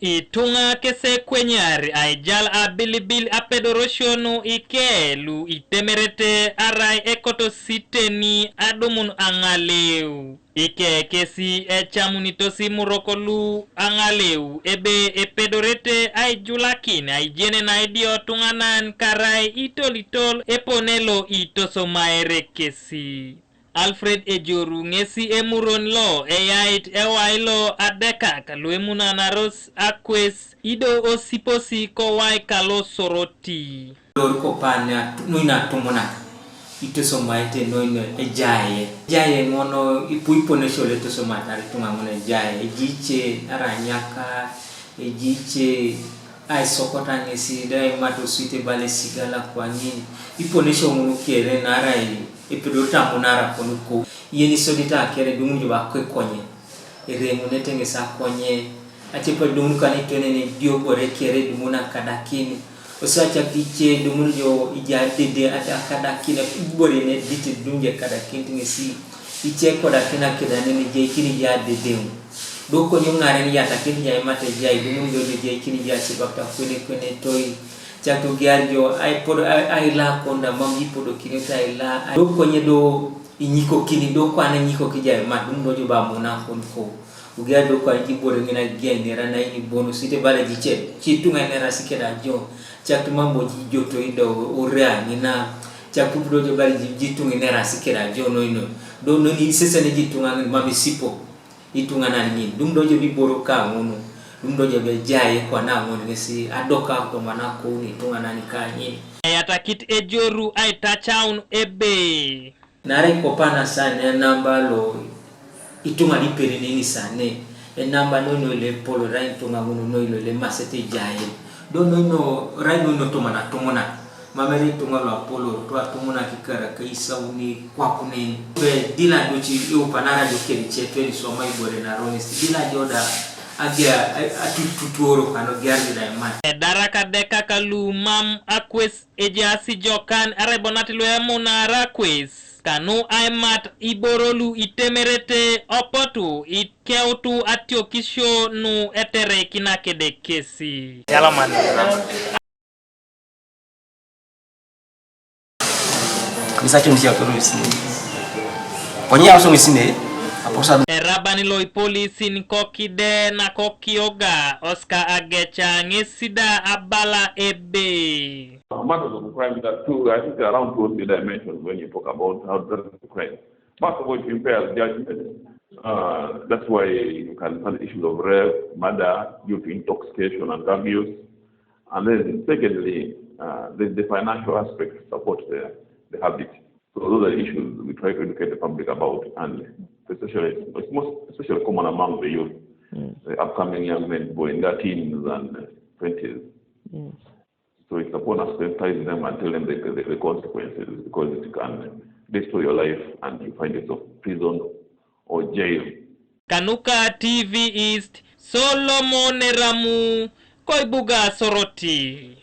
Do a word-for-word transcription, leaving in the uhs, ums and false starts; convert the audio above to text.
Ituŋa kes ekwenyar aijal abilibil apedorosio nu ike lu itemerete arai ekoto siteni adumun aŋaleu. Ike kesi ecamunitos imurok lu aŋaleu ebe epedorete aijulakin aijen naidio tuŋanan karai itolitol epone lo itosomaere kesi. Alfred Ejoru ŋesi emuron lo eyait ewai lo adekak lu emunanaros akwes ido osiposi kowai kalo Soroti. Lor kopan noi natumunak itosomaete noi no ejaye. Ejaye ŋono ipu iponesio lo itosomatar ituŋa ŋun ejaye, ejice aranyaka, ejice aisokota ŋesi do aimat oswit ebala esigala kwaŋin. Iponesio ŋun kere naarai epedorete amunar apon kou. Iyeni sodit akere eduŋun jo ba akwekonye. Ereŋunete ŋesi akonye. Ace padumun kane itwenen idiobore kere dumun akadakin. Oso acak ice dumun jo ija dede akadakin ibore ne dit dum je kadakin ŋesi. Ice kodakin akedanen ijaikin ija dedeŋ. Do konyo ŋaren ijatakin ija imata ijai dumun jo jo ijaikin ija sibak takwene kwene toi. Cak tugiar jo ai podo ai la konda mam ipodo kineta ai la. Do konye do inyikokini do kwana inyikok ija imat dum do jo ba muna kon ko. Ugia do kwa ji bore ŋina gia inera na ini bono site bala ji ce ci tuŋa inera sikeda jo. Cak tu mambo ji joto ido urea ŋina. Cak tu budo jo bala ji ji tuŋa inera sikeda jo no ino. Do no ni sese ni ji tuŋa ŋin mami sipo. Ituŋa nan ŋin. Dum do jo bi boro ka ŋunu. Dum do jo be jai kwa na ŋunu ŋesi adoka ko mana ko ni tuŋa nan ka ŋin. Eyatakit ejoru aitacaun ebe. Naarai kopana sane enamba lo ituŋa liperi neni sane enamba noino le polo rai ituŋa ŋunu noino le masete jail do noino rai noino tomana tomona mamere ituŋa lo apolo to atomona kikara ka isauni kwakunen be dila doci eupanara jo kedi cetweni soma ibore na ronis dila joda agia atututuoro kano giargida eman. Edaraka dekaka lu mam akwes ejaas ijokan arai bonat lu emunara kwes. Kanu aimat iboro lu itemerete opotu ikeutu atiokisio nu etereikin akedekesi. Yalaman. Misaki msia toro isine. Konye yaso isine. Aposa. Erabani lo ipolisin kokide na kokioga Oscar Agecha ŋesi da abala ebe. Matters of crime, there are two, I think there are around two or three dimensions when you talk about how drugs crime. First of all, it impairs judgment. Uh, that's why you can find issues of rape, murder due to intoxication and drug use. And then secondly, uh, the, the financial aspect supports the, the habit. So those are issues we try to educate the public about, and especially, it's most especially common among the youth, the upcoming young men, boy in their teens and twenties. So it's upon us to entice them and tell them the, the, the consequences, because it can destroy your life and you find yourself prison or jail. Kanuka T V East, Solomon Eramu, koibuga Soroti.